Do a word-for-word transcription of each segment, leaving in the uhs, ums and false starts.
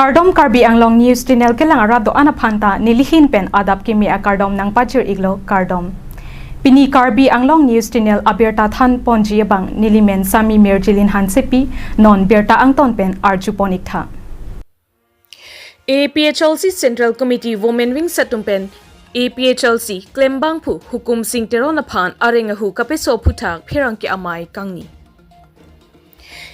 Kardom, Karbi Anglong News Channel kelang arat do-an aphan ta nelihin pen adap kimi akardom nangpajir-iklo, kardom. Pini Karbi Anglong News Channel abirta thanponji abang nelimen Sami Mirjilin Hansepi, non birta angton pen arjupon-iktha. A P H L C Central Committee Women Wings atum pen A P H L C klembangphu Hukum Sing Teron aphan areng ahu kapeso aphuthak pherangke amei kangni.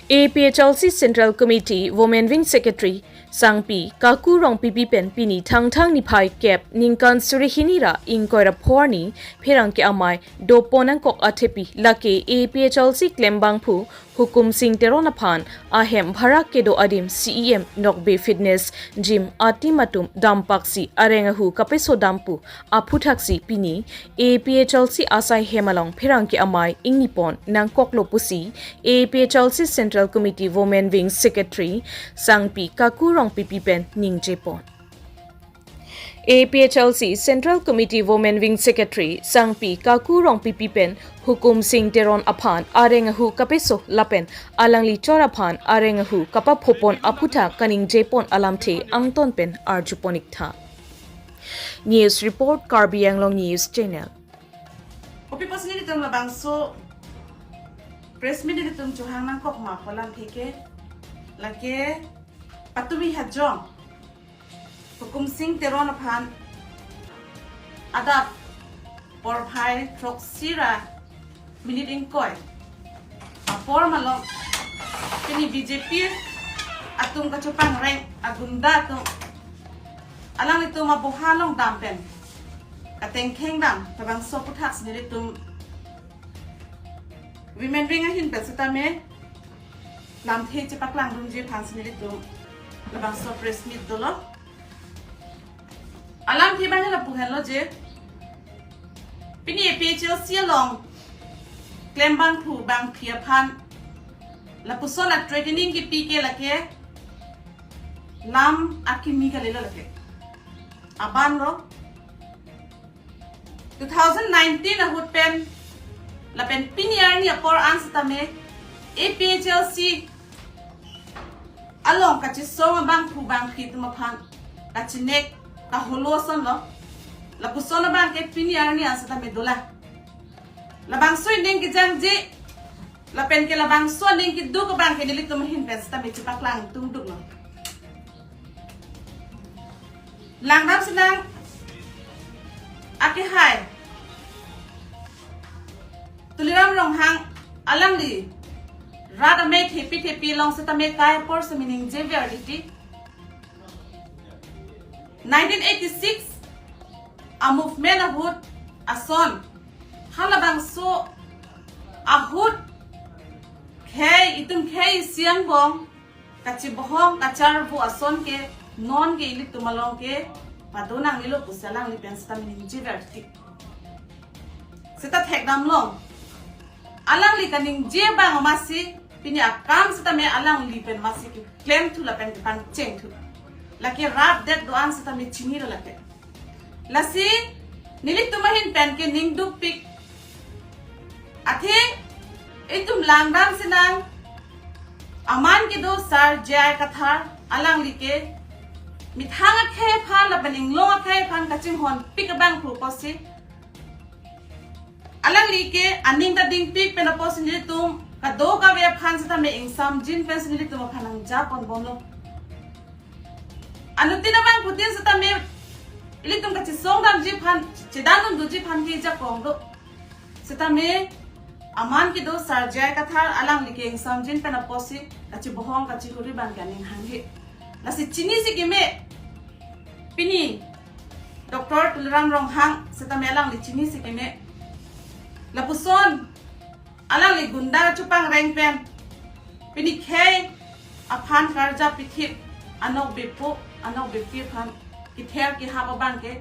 A P H L C Central Committee Women Wing Secretary Sangpi Kaku Rongpipi pen pini Thangthang niphai kep ningkan suri hini ra ingkoi ra pho arni pherangke amei dopon nangkok athepi lake A P H L C klembangphu Hukum Sing Teron aphan ahem bharak kedo adim C E M Nokbe Fitness Gym atim atum dampaksi areng ahu kapeso dam pu aphuthaksi pini A P H L C asai hem along pherangke amei ingnipon nangkoklo pusi A P H L C Central Committee Women Wing Secretary Sangpi Kaku Rongpipi pen ningjepon. A P H L C Central Committee Women Wing Secretary Sangpi Kaku Rongpipi pen Hukum Sing Teron aphan areng ahu kapeso lapen alangli chor aphan areng ahu kapaphopon aphuthak kaningjepon alamthe angton pen arjupon-iktha. News report, Karbi Anglong News Channel. Kopi pusi nelitum labangso press meet nelitum chohang nangkok ma pu alamthe ke, lake patumi hajong Hukum Sing Teron aphan adap porphai throksi ra minute ingkoi apor malom pini B J P atum kachopangreng agunda atum alanglitum aboha along dam pen katengkheng dam labangso aphuthak si nelitum Women Wing ahin pen setame lamthe chepaklangdunji aphan si nelitum labangso press meet dolo. Alamthe abang lapu henlo je, pini A P H L C along klembangphu bangphi aphan lapuson a-threatening kipi ke lake lam akimi kalilo lake. Aban lo, two thousand nineteen ahut pen lapen pini arni apor an setame A P H L C along kachesong abangphu bangphi atum aphan kachinek kaholo ason lo. Lapuson abang ke pini arni an setame dolang. Labangso ining kejangje lapen ke labangso aning keduk abang ke nelitum ahin pen setame chepaklangdun duklo. Langdam sinang akehai Tuliram Ronghang alangli rat amei thepi thepi along setame kai apor si ningjever titi. Nineteen eighty-six a-movement ahut ason, halabangso ahut khei, itum khei isi angbong kachibohong kacharvo ason ke non ke ilitum along ke padonanglelo pusi alangli pen setame ningjever titi. Seta thekdam long, alangli kaningje abang amatsi pini akam setame alangli pen amatsi keklemthu lapen kepangchengthu. Lake rapdet do-an setame chinilo lake. Lasi nelitum ahin pen ke ning dukpik. Athe itum langdam sinang, aman kedo Sar J I Kathar alangli ke methang akhei aphan lapen inglong akhei aphan kachinghonpik abangphu apotsi alangli ke aning ta dingpik pen apotsi nelitum kadokave aphan setame ingsamjin pensi nelitum aphan nangjaponbomlo. Anuttin abangphutin setame ilitum kachesong damji aphan, chedandun doji aphan ke jakong do. Setame aman kedo Sar J I Kathar alangli ke ingsamjin pen apotsi kachibohong kachihuri abang ke aning hanghe. Lasi chinisi keme pini Doctor Tuliram Ronghang setame alangli chinisi keme. Lapuson alangli gunda chopangreng pen pini khei aphan karjap pithip anokbepo anokbepi aphan kether kehap abang ke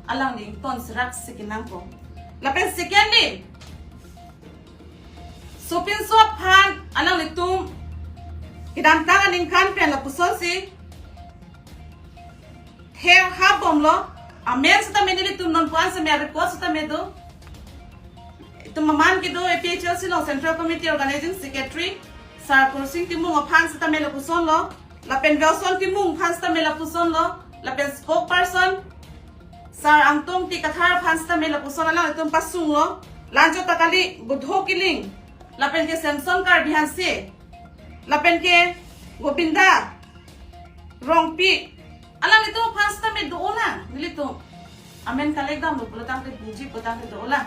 alangli ington seraksi kenangpo. Lapen secondly, sopinso aphan alanglitum kedamtang aningkan pen lapusonsi ther hapbomlo. Amen setame nelitum non puan setame a-record setame do. Itum aman kedo A P H L C along Central Committee Organizing Secretary Sar Kursing Timung aphan setame lapuson lo. Lapen Wilson Timung aphan sitame lapuson lo. Lapen spokesperson Sar Angtong T Kathar aphan sitame lapuson alanglitum pasung lo. Lanchot ta kali Budho Killing. Lapen ke Samson Karbi Hanse. Lapen ke Gobinda Rongpi. Alanglitum aphan sitame do-olang. Nelitum amen kalek damlo pulo tangte, buji pulo tangte do-olang.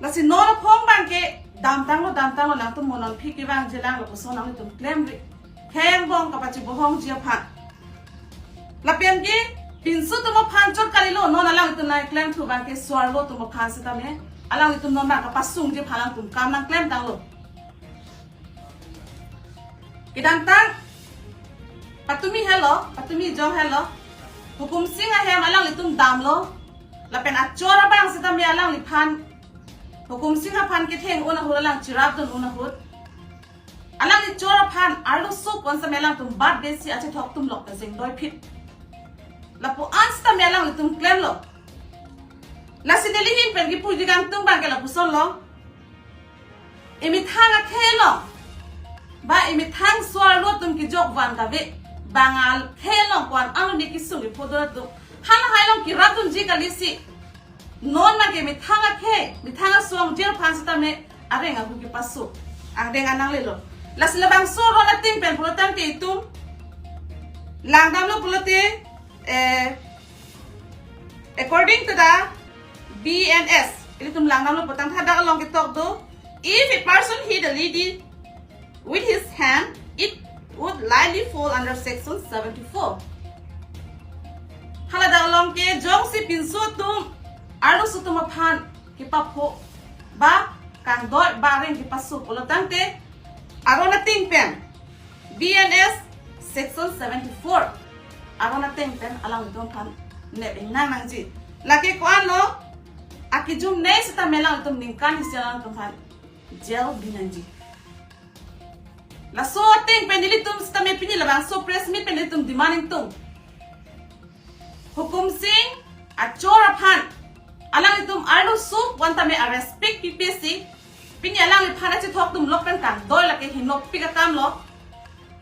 Lasi non aphong abang ke damtanglo, damtanglo, nangtum mo non aphi kevangji lang lapuson nangtum klemri. Khei angbong kapachibohongji aphan. Lapen ke pinso atum aphan chot kalilo, non alanglitum nangklemthu abang ke so-arlo atum aphan sitame. Alanglitum non abang kapasungji aphan nangtum kam nangklemtanglo. Kedamtang patumi helo, patumi jong helo. Hukum Sing ahem alanglitum damlo. Lapen achor abang sitame alangliphan, Hukum Sing aphan ketheng un ahut, alang chirapdun un ahut, alangli chor aphan arloso pu-an sitame alangtum bat besi achethok atum lok ta jengdoi phit. Lapu-an sitame alanglitum klemlo. Lasi neli ahin pen kipuji kangtung abang ke lapuson lo. Emethang akhei along, ba emethang so-arlo atum kejok van kave, bang akhei along ko-an arlo ne kesung kephodun atum, halahai along kerapdunji kalisi. Non abang ke methang akhei, methang asong jir aphan sitame areng ahu kepaso, angdeng anang lelo. Lasi labangso aron ateng pen pulo tangte itum langdamlo pulote, eh, according to the B N S, ilitum langdamlo pulo tangte hadak along ketok do, if a person hit a lady with his hand, it would likely fall under section seventy-four. Haladak along ke jongsi pinso atum arloso atum aphan kepapho ba kangdoi ba areng kepaso pulo tangte, aron ateng pen, B N S section seventy-four, aron ateng pen alangtum aphan nep ingnang nangji. Lake ko-anlo, akejumnei sitame alangtum ningkan isi alangtum aphan jail bi nangji. Laso ateng pen nelitum sitame pini labangso press meet pen nelitum demand ingtung. Hukum Sing achor aphan alanglitum arloso pu-an tame arespect pipesi, pini alangliphan achethok atum lok pen kangdoi lake hinopik akamlo.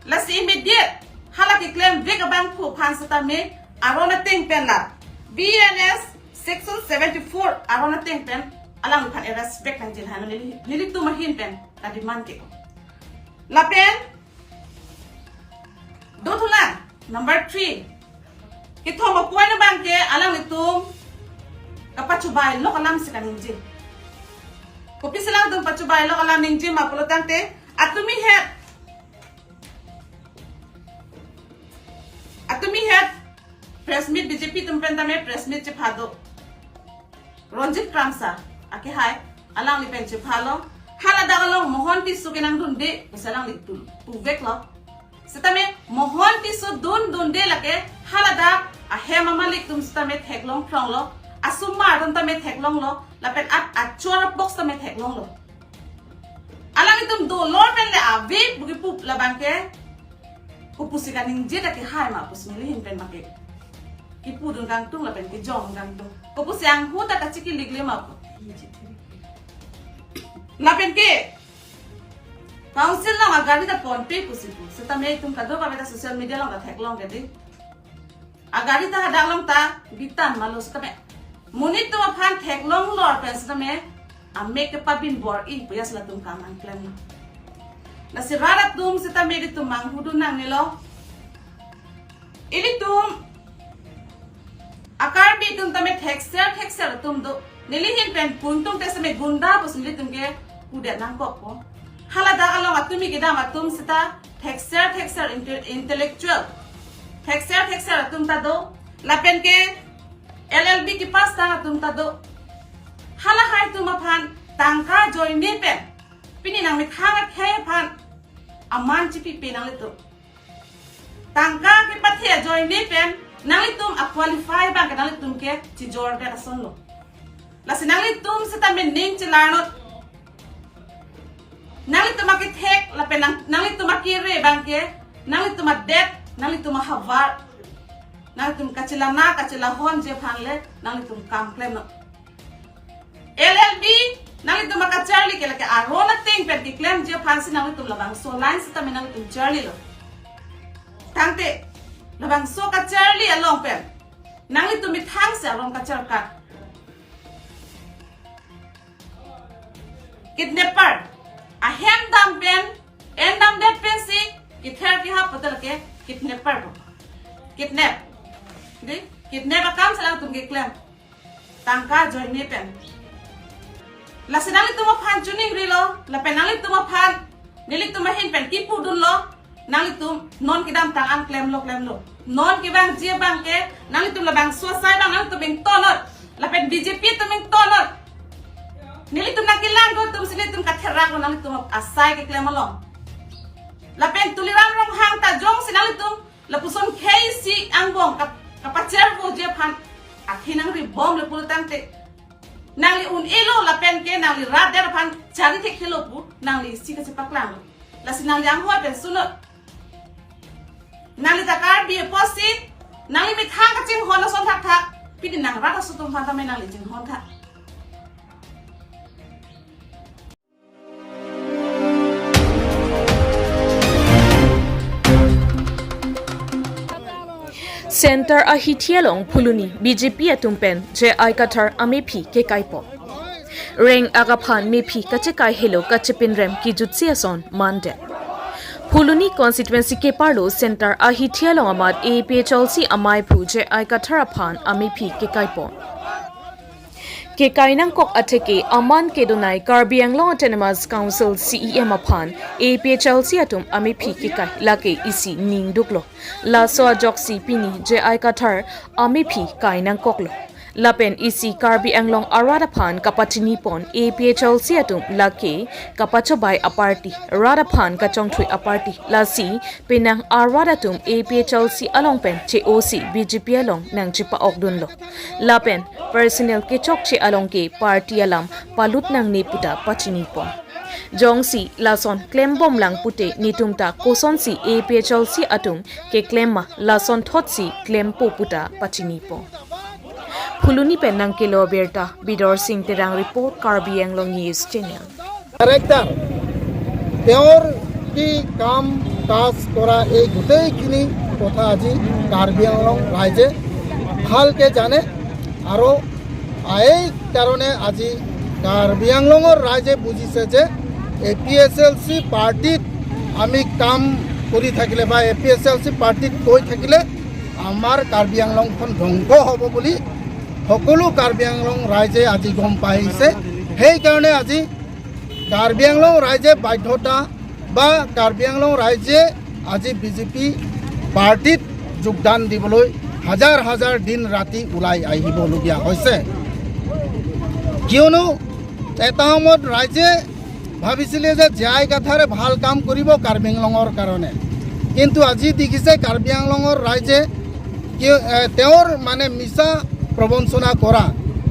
Lasi immediate hala keklemvek abangphu aphan sitame aron ateng pen la B N S section seventy-four aron ateng pen alangliphan arespect nangji hano neli, nelitum ahin pen kademand ke. Lapen dothulang number three. Kethom a-point abang ke alanglitum kapachubai lok alam si kaningje. Kopisi alangtum pachubai lok alam ningje ma pulo tangte, atumi het, atumi het press meet, B J P atum pen tame press meet chepha do. Ronjit Kramsa akehai, alangli pen chephalo. Haladak along Mohon Tisso kenangdunde pusi alangli tu, tuveklo. Sitame Mohon Tisso dundunde lake haladak ahem amalik atum sitame theklong phronglo, asomar atum tame theklonglo, lapen at achor apok sitame theklonglo. Alanglitum dolor pen le ave pu kipu labang ke, kopusi kaningje ta kehai ma pusi neli ahin pen make kipudun kangtung lapen kejong kangtung. Kopusi anghu ta kachikilik le ma pu. Lapen ke council along agari ta ponpe pusi pu. Sitame itum kadokave ta social media along ta theklong ke dei. Agari ta hadak along ta bitan malo sitame, monit atum aphan theklonglor pen sitame amek kepabin bor-i pu ya si latum kam nangklemlo. Lasi rat atum sitame ilitum manghudun nangnelo. Ilitum a-Karbi atum tame thekser thekser atum do. Neli ahin pen pu ingtung te sitame gunda pusi nelitum ke pudet nangkokpo. Haladak along atumi kedam atum sita thekser thekser inte-, intellectual, thekser thekser atum ta do. Lapen ke L L B kepass tang atum ta do. Halahai atum aphan tangka ajoine pen, pini nangmethang akhei aphan aman chipipe nanglitum. Tangka kepathe ajoine pen nanglitum a-qualify abang ke nanglitum ke chijor det asonlo. Lasi nanglitum sitame ning chelarnot. Nanglitum akethek lapen nang, nanglitum akere abang ke, nanglitum adet, nanglitum ahavar, nanglitum kachelana kachelahonji aphan le nanglitum kam klemnot. L L B nanglitum akacharli ke lake aron ateng pen keklemji aphan si nanglitum labangso line sitame nanglitum charlilo. Tangte, labangso kacharli along pen nanglitum methang si aron kacharli ka. Kidnapper. Ahem dam pen, en damdet pensi kether kehap pu ta lake kidnapper pu. Kidnap. Dei, kidnap akam si alangtum keklem. Tangka ajoine pen. Lasi nanglitum aphan choningrilo, lapen nanglitum aphan, nelitum ahin pen kipudunlo, nanglitum non kedamtang an klemlo, klemlo. Non kevangji abang ke, nanglitum labangso asai abang nanglitum ingtonot, lapen B J P atum ingtonot. Nelitum nangkelang atum si nelitum katherak lo nanglitum asai keklem along. Lapen Tuliram Ronghang ta jongsi nanglitum lapuson khei si angbong kap-, kapachervoji aphan akhei nangribom le pulo tangte, nangli un-elo lapen ke nangli rat der aphan chari thekthe lo pu nangli isi kachepaklanglo. Lasi nangli anghoi pen sunot. Nangli ta Karbi apotsi, nangli methang kachinghon ason thakthak, pini nang rat aso atum aphan tame nangli chinghon tha. Center ahithi along phuloni B J P atum pen J I Kathar amephi kekaipo. Reng akaphan mephi kachekai helo kachepinrem kijutsi ason mandet. Phuloni constituency keparlo Center ahithi along amat A P H L C amaiphu J I Kathar aphan amephi kekaipo. Kekai nangkok atheke aman kedonai Karbi Anglong Autonomous Council C E M aphan A P H L C atum amephi kekai lake isi ningduklo. Laso ajoksi pini J I Kathar amephi kai nangkoklo. Lapen isi Karbi Anglong arat aphan kapachinipon A P H L C atum lake kapachobai aparty, rat aphan kachongthui aparty, lasi penang arat atum A P H L C along pen che-osi B J P along nangchepa-okdunlo. Lapen personal kechokche along ke party alam palut nangne pu ta pachinipon. Jongsi lason klembomlang pute netum ta kosonsi A P H L C atum keklem ma, lason thotsi klempo pu ta pachinipon. Phuloni pen nangkelo abirta Bidor Sing Terang report, Karbi Anglong News Channel. Director, তেওঁৰ কি কাম কাজ কৰা, এই গোটেইখিনি কথা আজি কাৰ্বি আংলং ৰাইজে ভালকে জানে। আৰু এই কাৰণে আজি কাৰ্বি আংলঙৰ ৰাইজে বুজিছে যে এ পি এইচ এল চি পাৰ্টিত আমি কাম কৰি থাকিলে বা এ পি এইচ এল চি পাৰ্টিত গৈ থাকিলে আমাৰ কাৰ্বি আংলংখন ধ্বংস হ'ব বুলি সকলো কাৰ্বি আংলং ৰাইজে আজি গম পাই আহিছে। সেইকাৰণে আজি কাৰ্বি আংলং ৰাইজে বাধ্যতা বা কাৰ্বি আংলং ৰাইজে আজি বি জে পি পাৰ্টিত যোগদান দিবলৈ হাজাৰ হাজাৰ দিন ৰাতি ওলাই আহিবলগীয়া হৈছে। কিয়নো এটা সময়ত ৰাইজে ভাবিছিলে যে জে আই কাথাৰে ভাল কাম কৰিব কাৰ্বি আংলঙৰ কাৰণে, কিন্তু আজি দেখিছে কাৰ্বি আংলঙৰ ৰাইজে কি, এ, তেওঁৰ মানে মিছা প্ৰবঞ্চনা কৰা,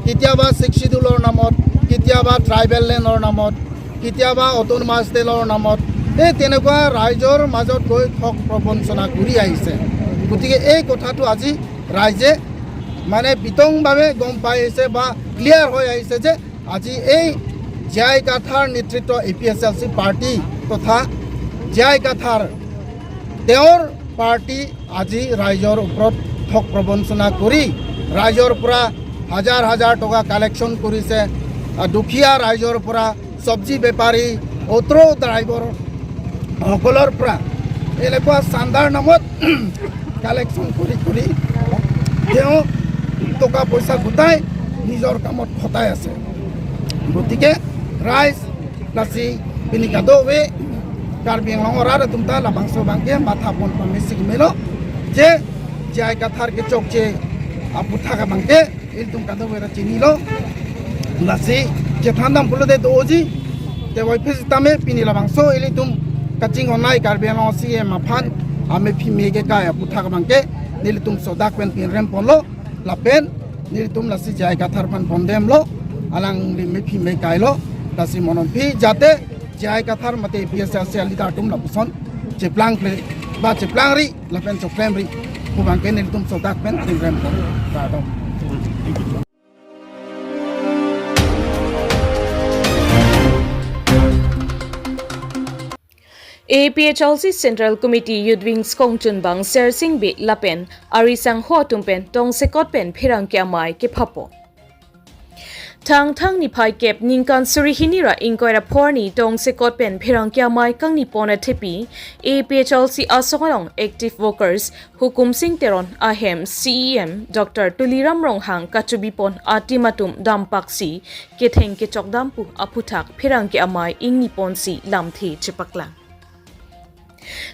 কেতিয়াবা ছিক্স শ্বিডিউলৰ নামত, কেতিয়াবা ট্ৰাইবেল লেণ্ডৰ নামত, কেতিয়াবা অট'নমাছ ষ্টেটৰ নামত, এই তেনেকুৱা ৰাইজৰ মাজত গৈ ঠগ প্ৰবঞ্চনা কৰি আহিছে। গতিকে এই কথাটো আজি ৰাইজে মানে বিতংভাৱে গম পাই আহিছে বা ক্লিয়াৰ হৈ আহিছে যে আজি এই জে আই কাথাৰ নেতৃত্ব এ পি এইচ এল চি পাৰ্টি তথা জে আই কাথাৰ তেওঁৰ পাৰ্টি আজি ৰাইজৰ ওপৰত ঠগ প্ৰবঞ্চনা কৰি ৰাইজৰ পৰা হাজাৰ হাজাৰ টকা কালেকশ্যন কৰিছে। আ, দুখীয়া ৰাইজৰ পৰা, চব্জি বেপাৰী, অটো ড্ৰাইভাৰ সকলৰ পৰা এনেকুৱা চান্দাৰ নামত কালেকশ্যন কৰি কৰি তেওঁ টকা পইচা গোটাই নিজৰ কামত খটাই আছে। গতিকে ৰাইজ lasi pini kadokave Karbi Anglong arat atum ta labangso abangke matha pon pamesi melo je J I Kathar kechokche aputhak abangke ilitum kadokave ra chinilo. Lasi chethan dam pulote doji, te waiphe sitame pini labangso ilitum kachinghon-ai Karbi Anglong C E M aphan amephi me kekai aputhak abangke nelitum sodak pen pinrem ponlo. Lapen nelitum lasi J I Kathar aphan pondemlo, alangli mephi me kailo, lasi monon phi jate J I Kathar mate P S L C leader atum lapuson cheplangple ba cheplangri lapen choklemri pu abangke nelitum sodak pen pinrem ponlo. Kardom. A P H L C Central Committee Youth Wings kongchunbang Sersing Bey lapen arisangho atum pen tongsekot pen pherangke amei kephapo. Thangthang niphai kep ningkan suri hini ra ingkoi ra pho arni tongsekot pen pherangke amei kangnipon athepi A P H L C asong along active workers Hukum Sing Teron ahem C E M Doctor Tuliram Ronghang kachobipon atim atum dampaksi ketheng kechok dam pu aphuthak pherangke amei ingniponsi lamthe chepaklang.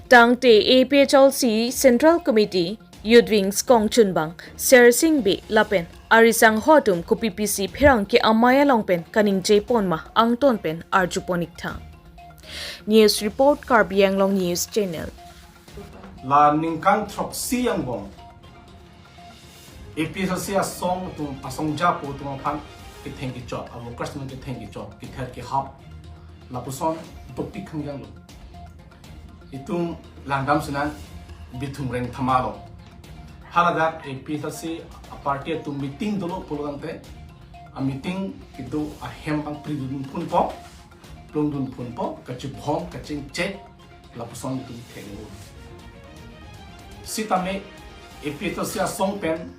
Tangte A P H L C Central Committee Youth Wings kongchunbang Sersing Bey lapen arisangho atum kopipisi pherangke amei along pen kaningjepon ma angton pen arjupon ik tha. News report, Karbi Anglong News Channel. La ningkan throksi angbong A P H L C asong atum, asong japo atum aphan ketheng kechok, a workers atum ketheng kechok, kether kehap, lapuson dopik khangjang lo. Itum langdam sinang Bithung Rengthama along. Haladak A P H L C a party atum meeting dolo pulo tangte, a meeting kedo ahem abang pridun phunpo, plungdun phunpo, kachibhong kachingchek, lapuson itum thenglo. Sitame A P H L C asong pen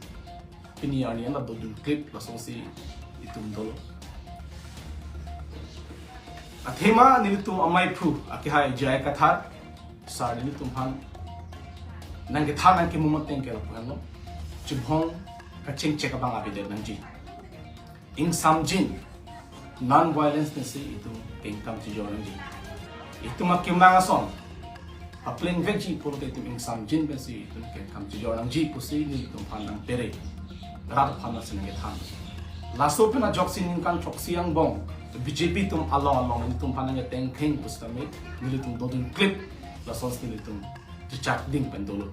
pini arni an la dodun klip lasonsi itum dolo. Athema nelitum ameiphu akehai J I Kathar sir nelitum aphan nangkethan nangkemumot tengke lapu-an lo. Chibhong kachingchek abang avedet nangji. Ingsamjin, non-violence pensi itum kengkam chijor nangji. Itum akemang ason papleng vekji pulote itum ingsamjin pensi itum kengkam chijor nangji pusi nelitum aphan nangpere. Rat aphan lasi nangkethan. Laso pen ajoksi ningkan throksi angbong B J P atum along along nelitum aphan nangketengtheng pusitame nelitum dodun klip lasonsi nelitum chechak ding pen dolo.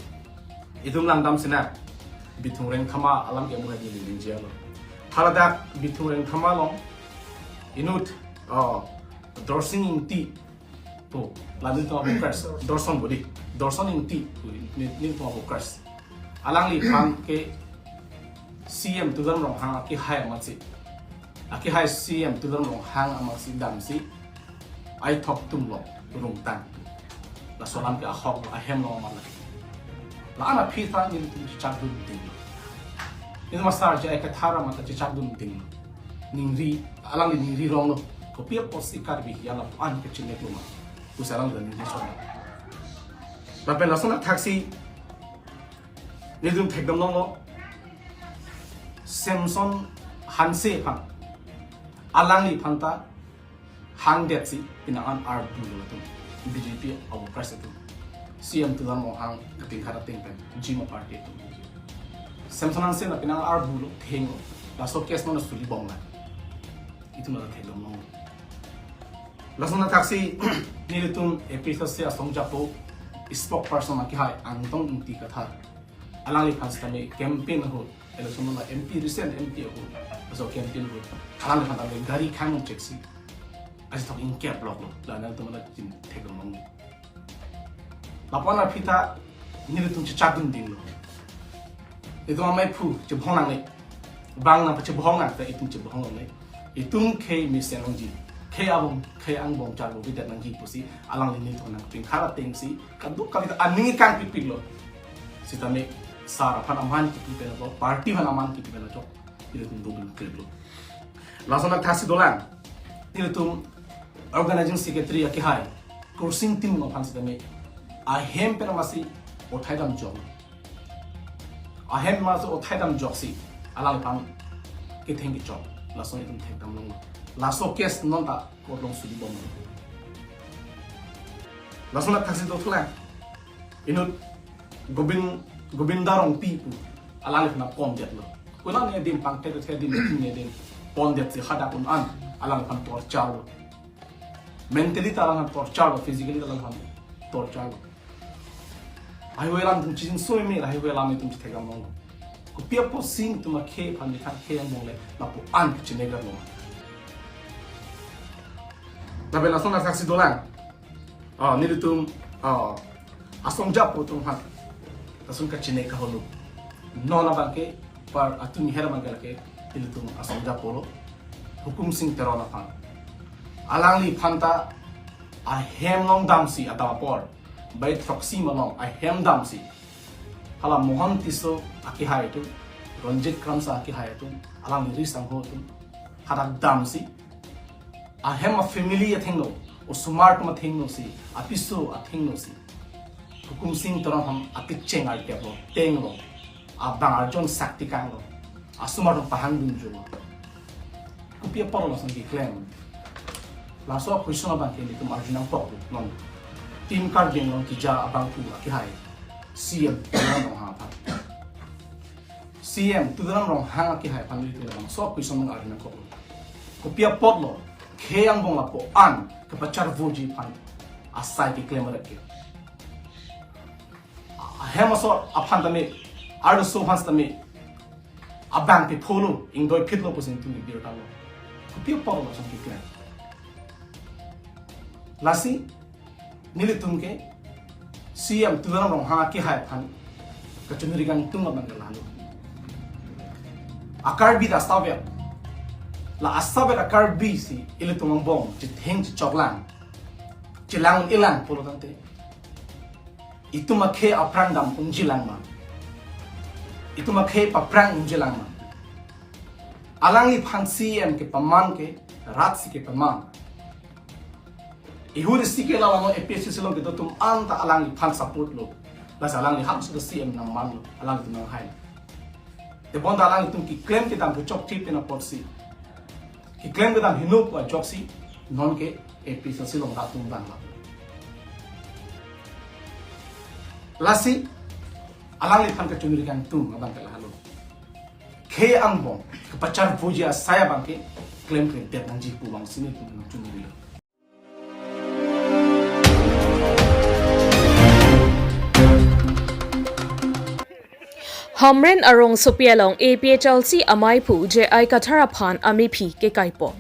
Itum langdam sinang Bithung Rengthama alam ke amuhai neli ningje lo. Haladak Bithung Rengthama along inut, oh, Dorsing Ingti pu, la nelitum a workers, Dorson bodi, Dorson Ingti pu, ne- nelitum a workers. Alangliphan ke C E M Tuliram Ronghang akehai amatsi, akehai C E M Tuliram Ronghang amatsi damsi aithok atum along rungtang. Laso alam ke ahok ahem along amat lake. La-an aphi ta nelitum chechak dun ding. Nelitum a sir J I Kathar amat ta chechak dun ding. Ningri, alangli ningri rong lo. Kopi apotsi Karbi ya lapu-an kachineklo ma pusi alangli ningri son. Lapen lason athaksi nelitum thekdam longlo. Samson Hanse aphan, alangliphan ta hangdetsi penang an arbu lo latum, B J P a workers atum, C E M Tuliram Ronghang kapingkhat ateng pen jima party atum. Samson Hanse na penang arbu lo, thenglo, laso case non suli bom la. Itum la thekdam longlo. Lason athaksi nelitum A P H L C asong japo spokesperson akehai Angtong Ingti Kathar, alangliphan sitame campaign ahut, election la M P, recent M P ahut, laso campaign ahut alangliphan tame gari khang cheksi achethok ingkep lok lo, la nangtum la chin thekdam longlo. Lapu-an aphi ta nelitum chechak dun ding lo. Itum ameiphu chibhong nangne. Bang nangpachibhong nang ta itum chibhong nangne. Itum khei mesen nangji, khei abong, khei angbong charbo bidet nangji pusi alangli nelitum nangpingkhat atengsi kadokave ta aning kangpikpik lo. Sitame sir aphan aman kipi pen lo, party aphan aman kipi pen lo, chok nelitum dodun klip lo. Lason athaksi dolang nelitum organizing secretary akehai Kursing Timung aphan sitame ahem pen amatsi othai damjok. Ahem amatsi othai damjoksi alangliphan ketheng kechok, lason itum thekdam longlo. Laso case non ta court along suli bom lo. Lason athaksi dothulang inut Gobin, Gobinda Rongpi pu, alangliphan pondet lo. Konane adim pangthek thek adim ne adim pondetsi hadak un an alangliphan torture lo. Mentally ta alangphan torture lo, physically ta alangphan torture lo. Highway alam itum chijing soi me, highway alam itum chethekdam longlo. Kopi apotsi itum akhei aphan, itum akhei angbong le lapu-an kachinegar lo. Lapen lason athaksi dolang, ah, nelitum, ah, asong japo atum aphan lason kachine kaholo. Non abangke par atum her abangke lake nelitum asong japo lo, Hukum Sing Teron aphan. Alangliphan ta ahem along damsi adap apor, bai throksi malom ahem damsi, hala Mohon Tisso akehai atum, Ranjit Kramsa akehai atum, alangli ri sangho atum, hadak damsi, ahem a family athengno, osomar atum athengno si, apiso athengno si, Hukum Sing Teron aphan atikcheng arteplo, tenglo, abang arjon saktikanglo, asomar atum pahang dunjolo. Kopi apotlo lason keklem? Laso a-question abang ke nelitum arju nangkok non. Team Karbi Anglong keja abangphu akehai, C M Tuliram Ronghang aphan. C M Tuliram Ronghang akehai aphan nelitum labangso a-question nang arju nangkoklo. Kopi apotlo khei angbong lapu-an kepacharvoji aphan asai keklem ret ke? Ahem asor aphan tame, arloso aphan tame, abang ke pholo, ingdoi phitlo pusi nelitum birta lo. Kopi apotlo lason keklem? Lasi nelitum ke C M Tuliram Ronghang akehai aphan kachiningri kangtung abang ke lahelo. A-Karbi ta asaver, la asaver a-Karbi si ilitum angbong chetheng chechoklang, chelang-un-elang pulo tangte, itum akhei aphrang dam unjilang ma? Itum akhei paphrang unjilang ma? Alangliphan C M kepaman ke rat si kepaman. Ihur isi ke la along A P H L C along kedo atum anta alangliphan support lo. Lasi alangli hapso ke C M nangmanlo, alanglitum nanghai. Tebonta alanglitum keklem kedam kechokche pen apotsi, keklem kedam heno pu ajoksi non ke A P H L C along rat atum vanglo. Lasi alangliphan kachiningri kangtung abang ke lahelo. Khei angbong kepacharvoji asai abang ke klemkledet nangji pu abang si nelitum nangchiningrilo. Hamren arongsopi along A P H L C amaiphu J I Kathar aphan amephi kekaipon.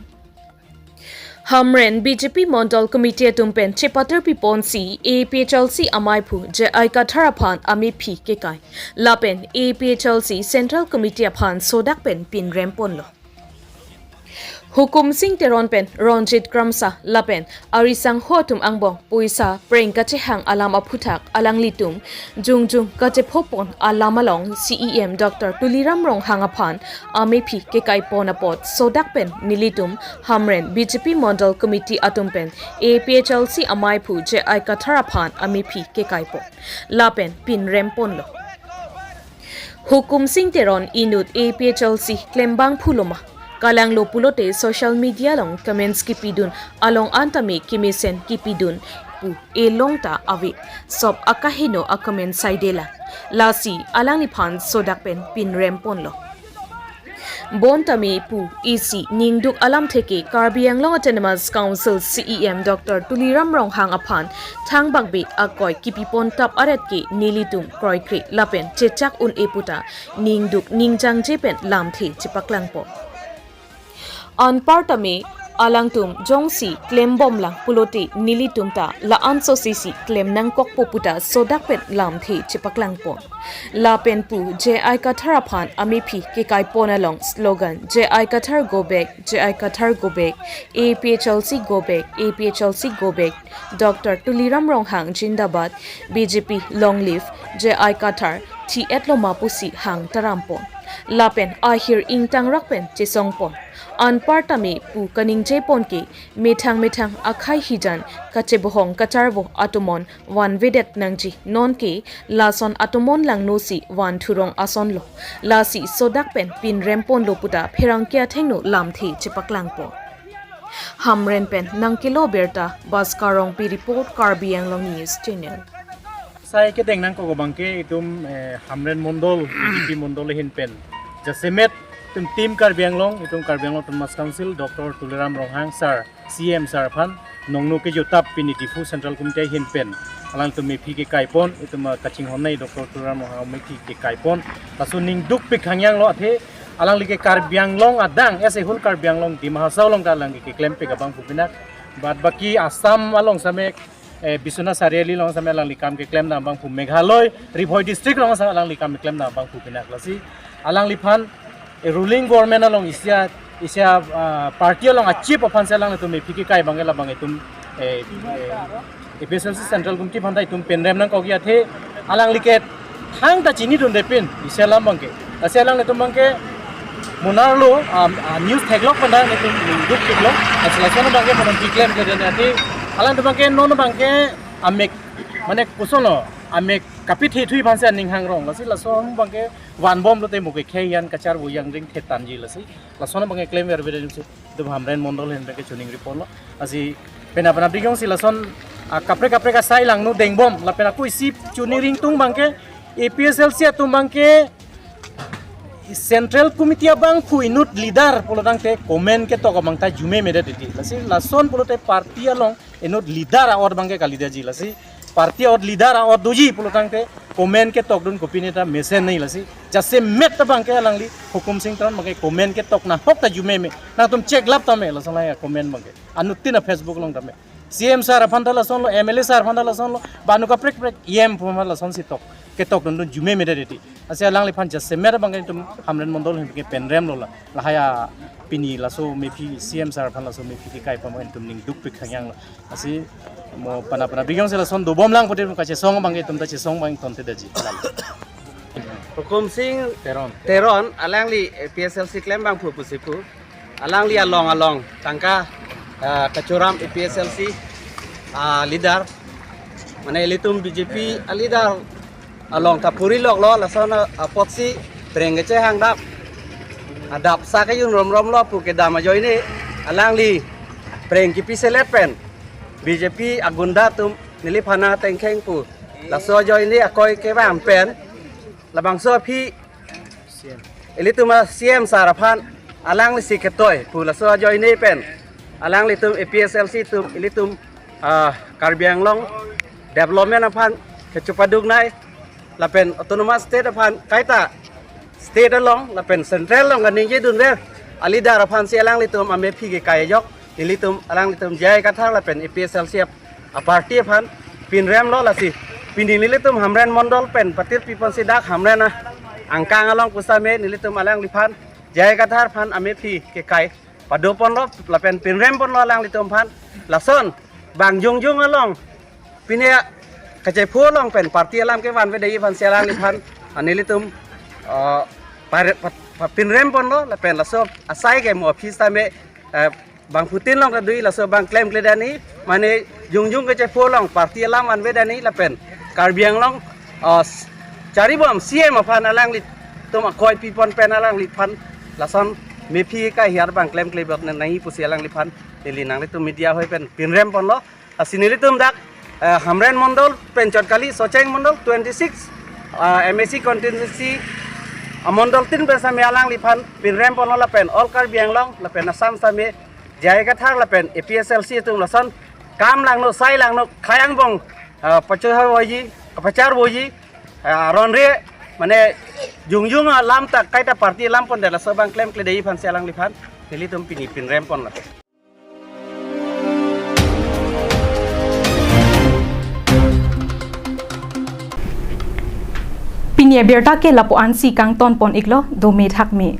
Hamren B J P Mondol Committee atum pen chepatir piponsi A P H L C amaiphu J I Kathar aphan amephi kekai. Lapen A P H L C Central Committee aphan sodak pen pinrem ponlo. Hukum Sing Teron pen Ranjit Kramsa lapen ari sangho atum angbong poisa preng kachehang alam aphuthak alanglitum jongjong kachephopon alam along C E M Doctor Tuliram Ronghang aphan amephi kekaipon apot sodak pen nelitum Hamren B J P Mondol Committee atum pen A P H L C amaiphu J I Kathar aphan amephi kekaipon lapen pinrem ponlo. Hukum Sing Teron inut A P H L C klembangphu loma, kalanglo pulote social media along comments kipidun along an tame kemesen kipidun pu elong ta ave. Sop akaheno a-comment saidela. Lasi alangliphan sodak pen pinrem ponlo. Bon tame pu isi ningduk alamthe ke Karbi Anglong Autonomous Council C E M Doctor Tuliram Ronghang aphan thangbakbe akoi kipipon tap aret ke nelitum kroikre lapen chechak un-e puta ningduk ningjangje pen lamthe chepaklangpo. Anparta me alangtum jongsi klembomlang pulote nelitum ta la-an sosisi klem nangkokpo puta sodak pen lamthe chepaklangpon. Lapen pu J I Kathar aphan amephi kekaipon along slogan J I Kathar go back, J I Kathar go back, A P H L C go back, A P H L C go back, Doctor Tuliram Ronghang Jindabad, B J P long live, J I Kathar thi-et loma pusi hang tarampon. Lapen ahir ingtangrak pen chesongpon. Anparta me pu kaningjepon ke methang methang akhai hijan kachebohong kacharvo atomon vanvedet nangji, nonke lason atomon langnosi van thurong asonlo. Lasi sodak pen pinrem ponlo puta pherangke athengno lamthe chepaklangpo. Hamren pen Nangkelo Birta, Bhaskar Rongpi report, Karbi Anglong News Channel. Sai kedeng nangkok abang ke itum, eh, Hamren Mondol, B J P Mondol ahin pen jasemet itum Team Karbi Anglong, itum Karbi Anglong Autonomous Council, Doctor Tuliram Ronghang sir, C M sir aphan nongno kejutap pini Diphu Central Committee ahin pen alangtum mephi kekaipon, itum, ah, kachinghonnei Doctor Tuliram Ronghang mephi kekaipon. Laso ningdukpik hangyanglo athe alangli ke Karbi Anglong adang, as a whole Karbi Anglong Dima Hasao along ta alangli keklempik abangphu pinak. Bad baki Assam along same, eh, Biswanath Chariali along same alangli kam keklem dam abangphu, Meghalaya, Ri Bhoi District along same alangli kam keklem dam abangphu pinak. Lasi alangliphan, eh, ruling government along isi a, isi a, ah, party along a chief aphan si alangtum mephi kekai abang ke labang itum eh, eh, A P S L C Central Committee aphan ta itum penrem nangkok ya the, alangli ke thangta chinidunde pin isi alam abangke. Lasi alanglitum abangke monarlo, um, uh, news theklok panda netum duk theklok. Lasi lason abangke monarlo keklem ke dan ati alangtum abangke non abangke amek, mane koson lo, amek kapit hethui aphansi aning hangrong. Lasi lason abangke vanbomlote mo ke khei an kacharvo yang ring thetanji lasi. Lason abangke klemver bede si itum Hamren Mondol ahin abangke choningri ponlo. Lasi penap penapdik jongsi lason, ah, kaprek kaprek asai langno dengbom lapen ako isi choningri ingtung abangke A P S L C atum abangke Central Committee abangphu inut leader pulotangte comment ketok abang ta arjumemedet titi. Lasi lason pulote party along inut leader a-ot abangke kalidaji lasi. Party a-ot leader a-ot doji pulotangte comment ketokdun kopine ta mesen nai lasi. Jasemet abangke alangli Hukum Sing Teron abangke comment ketok nahok ta arjumeme. Nangtum check lap tame lason la ya comment abangke. Anuttin a-Facebook along tame. C M sir aphan ta lasonlo, M L A sir aphan ta lasonlo, banu kaprek kaprek E M aphan lasonsi tok. Ketokdundun arjumemedet titi. Lasi alangliphan jasemet abangke itum Hamren Mondol ahin abangke penremlo la. Lahai a pini laso mephi C M sir aphan laso mephi kekai pama itum ning dukpik khangyanglo. Lasi mo penap penapdik jongsi lason dobomlang pute kachesong abangke itum ta chesong abang tontedaji. Hukum Sing Teron. Teron, alangli A P S L C klembangphu pusi pu. Alangli along along tangka, ah, kachoram A P S L C, ah, leader. Mane ilitum B J P a-leader along ta puri loklo lason apotsi preng kechehang dap. Adap sa kejun romromlo pu kedam ajoine alangli preng kipi selet pen B J P agunda atum neliphan atengkheng pu. Laso ajoine akoi kevang pen labangso aphi ilitum a-C M sir aphan alanglisi ketoi pu laso ajoine pen alanglitum A P S L C atum ilitum, ah, Karbi Anglong development aphan kechopaduknei lapen autonomous state aphan kaita state along lapen central along kaningjidunver a-leader aphansi alanglitum amephi kekai ajok nelitum alanglitum J I Kathar lapen A P S L C a-party aphan pinremlo lasi. Pini nelitum Hamren Mondol pen patir piponsi dak Hamren a-angkang along pusitame nelitum alangliphan J I Kathar aphan amephi kekai padoponlo lapen pinremponlo alanglitum aphan. Lason bang jongjong along pine kachepho along pen party alam kevanvedet aphansi alangliphan, ah, nelitum, ah, pare-, pa-, pa-, pinremponlo lapen laso asai ke mo office tame, eh, bangphutin along kadui laso abang klemkledet ni, mane jongjong kachepho along party alam vanvedet ni lapen Karbi Anglong, ah, s-, charibom C M aphan alanglitum akoi pipon pen alangliphan lason mephi kahiar abang klemkledet nangji pusi alangliphan neli nanglitum media hoi pen pinremponlo. Lasi nelitum dak, eh, Hamren Mondol pen chot kali Socheng Mondol twenty six, ah, M A C constituency, ah, mondol tin pen sitame alangliphan pinremponlo lapen all Karbi Anglong lapen Assam sitame J I Kathar lapen A P S L C atum lason kam langno sai langno khei angbong, ah, pachoi havoji, pacharvoji, ah, ronre mane jongjong alam ta kaita party alam pondet laso abang klemkledet aphansi alangliphan nelitum pini pinremponlo. Pini abirta ke lapu-ansi kangtonpon iklo, dome thakme.